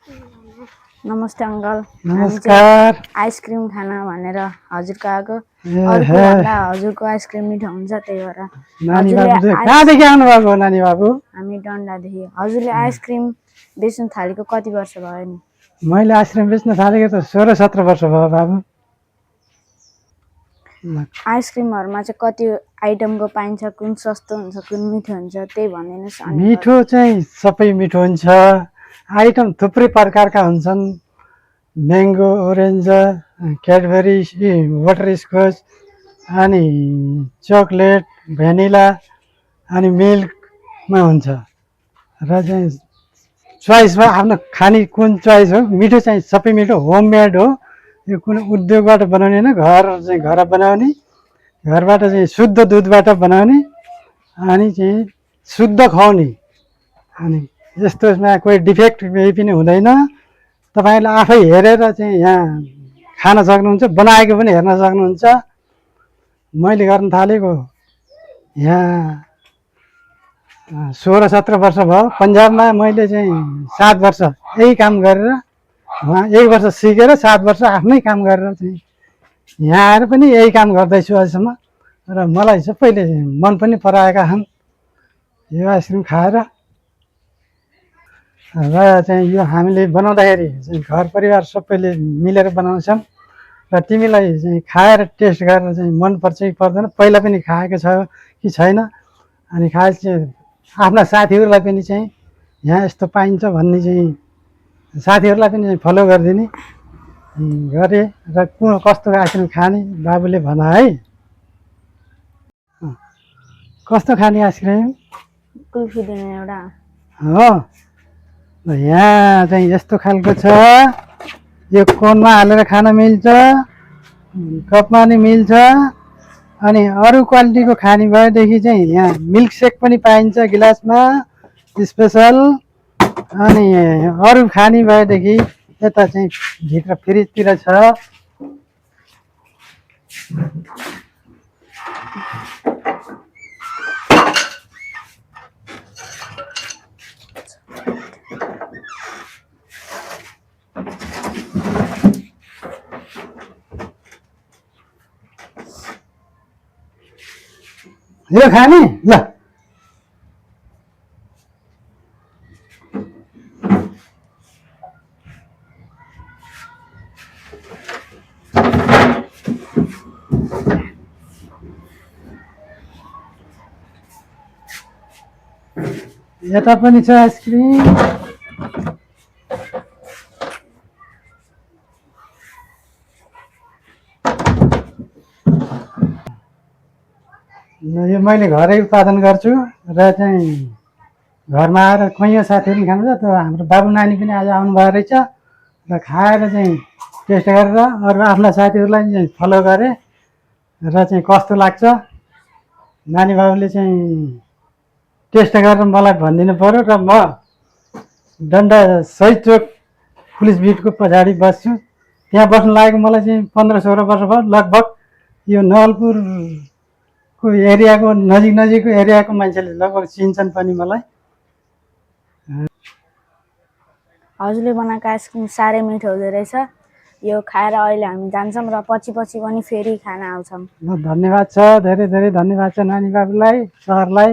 नमस्ते अङ्कल। नमस्कार। आइसक्रिम खान भनेर हजुरको आएको। अरूको भन्दा हजुरको आइसक्रिम मिठो हुन्छ, त्यही भएर। नानी बाबु कहाँदेखि आउनु भएको नानी बाबु? हामी डन्डादेखि। हजुरले आइसक्रिम बेच्न थालेको कति वर्ष भयो नि? मैले आइसक्रिम बेच्न थालेको त 16-17 वर्ष भयो बाबु। आइसक्रिमहरुमा चाहिँ कति आइटमको पाइन्छ, कुन सस्तो हुन्छ, कुन मिठो हुन्छ, त्यही भनिदिनुस्। मिठो चाहिँ सबै मिठो हुन्छ। आइटम थुप्रै प्रकारका हुन्छन्। म्याङ्गो, ओरेन्ज, क्याडबरी, बटरस्कच, अनि चकलेट, भ्यानिला, अनि मिल्कमा हुन्छ। र चाहिँ चोइसमा आफ्नो खाने कुन चोइस हो। मिठो चाहिँ सबै मिठो, होममेड हो। यो कुनै उद्योगबाट बनाउने होइन, घर बनाउने, घरबाट चाहिँ शुद्ध दुधबाट बनाउने, अनि चाहिँ शुद्ध खुवाउने। अनि यस्तोमा कोही डिफेक्ट केही पनि हुँदैन। तपाईँले आफै हेरेर चाहिँ यहाँ खान सक्नुहुन्छ, बनाएको पनि हेर्न सक्नुहुन्छ। मैले गर्न थालेको यहाँ 16-17 वर्ष भयो। पन्जाबमा मैले चाहिँ 7 वर्ष यही काम गरेर, वहाँ 1 वर्ष सिकेर 7 वर्ष आफ्नै काम गरेर चाहिँ यहाँ आएर पनि यही काम गर्दैछु अहिलेसम्म। र मलाई सबैले मन पनि पराएका छन् यो आइसक्रिम खाएर। र चाहिँ यो हामीले बनाउँदाखेरि चाहिँ घर परिवार सबैले मिलेर बनाउँछौँ। र तिमीलाई चाहिँ खाएर टेस्ट गरेर चाहिँ मनपर्छ कि पर्दैन, पहिला पनि खाएको छ कि छैन, अनि खाएपछि आफ्ना साथीहरूलाई पनि चाहिँ यहाँ यस्तो पाइन्छ भन्ने चाहिँ साथीहरूलाई पनि चाहिँ फलो गरिदिने गरे। र कस्तो आइसक्रिम खाने बाबुले भन है। कस्तो खाने आइसक्रिम? कुल्फी दिने एउटा हो। यहाँ चाहिँ यस्तो खालको छ। यो कोनमा हालेर खान मिल्छ, कपमा नि मिल्छ। अनि अरू क्वालिटीको खाने भएदेखि चाहिँ यहाँ मिल्क सेक पनि पाइन्छ गिलासमा स्पेसल। अनि अरू खाने भएदेखि यता चाहिँ भित्र फ्रिजतिर छ। यो खाने ल। यता पनि छ आइसक्रिम। यो मैले घरै उत्पादन गर्छु। र चाहिँ घरमा आएर कैयौँ साथीहरू पनि खानुहुन्छ। त हाम्रो बाबु नानी पनि आज आउनुभएको रहेछ। र खाएर चाहिँ टेस्ट गरेर अरू आफ्ना साथीहरूलाई चाहिँ फलो गरेँ। र चाहिँ कस्तो लाग्छ नानी बाबुले चाहिँ टेस्ट गरेर मलाई भनिदिनु पऱ्यो। र म डन्डा शहीद चोक पुलिस बिटको पछाडि बस्छु। त्यहाँ बस्नु लागेको मलाई चाहिँ 15-16 वर्ष भयो लगभग। यो नवलपुरको एरियाको नजिकको एरियाको मान्छेले लगभग चिन्छन् पनि मलाई। हजुरले बनाएको आइसक्रिम साह्रै मिठो हुँदो रहेछ। यो खाएर अहिले हामी जान्छौँ र पछि पनि फेरि खान आउँछौँ। धन्यवाद छ, धेरै धेरै धन्यवाद छ नानी बाबुलाई, सरलाई।